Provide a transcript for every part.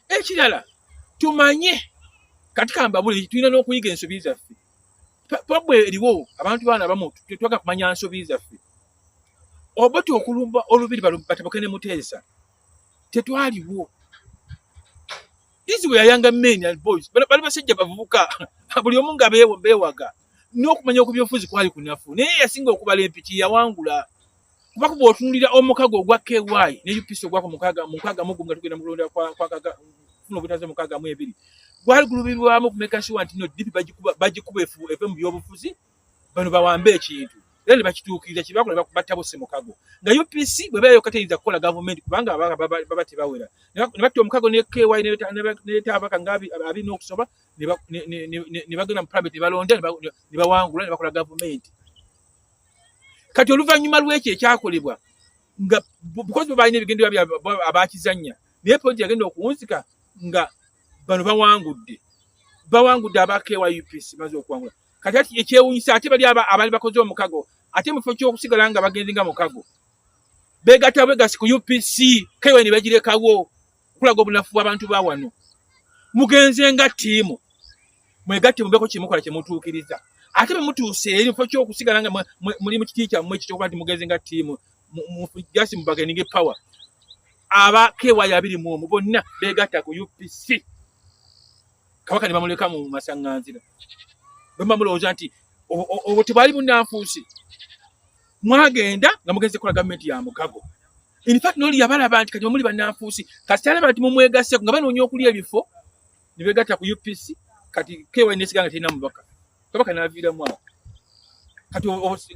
Ekirala tumanye kati kambabuli tulina n'okuyiga ensobi zaffe. Pabwe eriwo abantu baana bamu tetwaga kumanya nsobi zaffe. Obote okulumba olubiri batabuke ne Muteesa tetwaliwo. These were younger men and boys. Bali basajja bavubuka buli omu nga beewaga n'okumanya okubyofuzi kwali kunafu, naye yasinga okubala empiki yawangula. Kuba kuba otunulira omukago ogwa KY ne UPC ogwako 61 nga tugenda mu kulonda kwa funa obutaze 62, gwali gulubirwamu okumeka sure nti no DP bagikuba eve mu byobufuzi, bano bawambe ekintu, era ne bakituukiriza. Kyebakola batabuse mukago nga UPC bwe beeyo kateyinza kukola gavumenti kubanga ababaka baba tebawera, ne batta omukago ne KY neleeta ababaka nga 20 n'okusoba, ne bagenda mu parliament ne balonda ne bawangula ne bakola gavumenti. Kati oluvannyuma lw'ekyo ekyakolebwa nga because bo balina ebigendererwa byabwe abakizannya, naye point yagenda okuwunzika nga bano bawangudde aba KY UPC maze okuwangula. Kati ati ekyewunyisa, ate bali abaali bakoze omukago, ate mu kifo ky'okusigala nga bagenze nga mukago, beegatta bwegasi ku UPC, KY ne bagirekawo, okulaga obunafu bw'abantu ba wano. Mugenze nga ttiimu, mwegatte mubeko kyemukola kyemutuukiriza, ate bwe mutuuse eri mu kifo ky'okusigala nga muli mu kiti kyammwe ekyo kyokuba nti mugenze nga ttiimu, just mubargaininge power, aba KY 21 bonna beegatta ku UPC, Kabaka ne bamuleka mu masaŋŋanzira. Bwe mulowooza nti obwo tebwali bunnanfuusi, mwagenda nga mugenze kukola gavumenti ya mukago. In fact noli yabalaba nti kati muli bannanfuusi, kasita alaba nti mumwegasseko nga banoonya okulya ebifo ne beegatta ku UPC. Kati KY nesigala nga terina mubaka, Kabaka n'aviiramu awo. Kati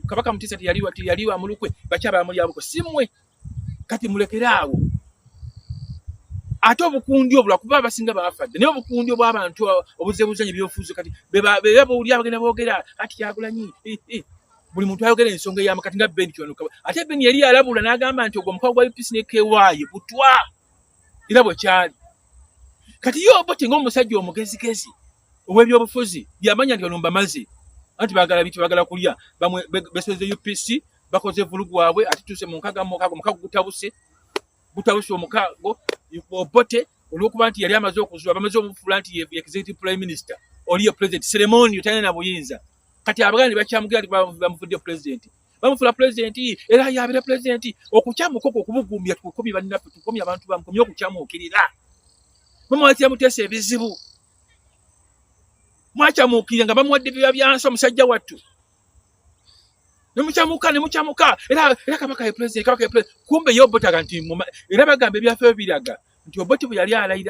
Kabaka Mutesa teyali wa mulukwe, bakyaba bamulyabuko si mmwe. Kati mulekere awo ate obukundi obulwa kuba abasinga baafadde, naye obukundi obw'abantu obuzebuzanya ebyobufuzi kati bebabawulira bagenda boogera ati Kyagulanyi, buli muntu ayogera ensonga eyama. Kati nga Ben Kiwanuka, ate Ben yali yalabula n'agamba nti ogwo omukago gwa UPC ne KY butwa, era bwe kyali. Kati ye Obote ng'omusajja omugezigezi ow'ebyobufuzi yamanya nti bano mbamaze, anti baagala biti, baagala kulya, besweze UPC, bakoze vulugu waabwe, ate tuuse mu 60, omukago gutabuse, butabuse omukago. Obote olw'okuba nti yali amaze okuzuula, bamaze omufuula nti ye executive prime minister, oli ye president ceremonial, talina na buyinza. Kati Abaganda ne bakyamugira nti bamufudde president, bamufuula president, era yabeera president. Okukyamuka okwo okubugumya tukukomye bannaffe, tukomye abantu bamukomye okukyamuukirira. Bamuwatira Muteesa ebizibu, mwakyamuukirira nga bamuwadde biba byansi omusajja wattu, nemukyamuka nemukyamuka, era Kabaka ye president, Kabaka ye president. Kumbe ye Obote aga nti era bagamba ebyafaayo biraga nti Obote bwe yali alayira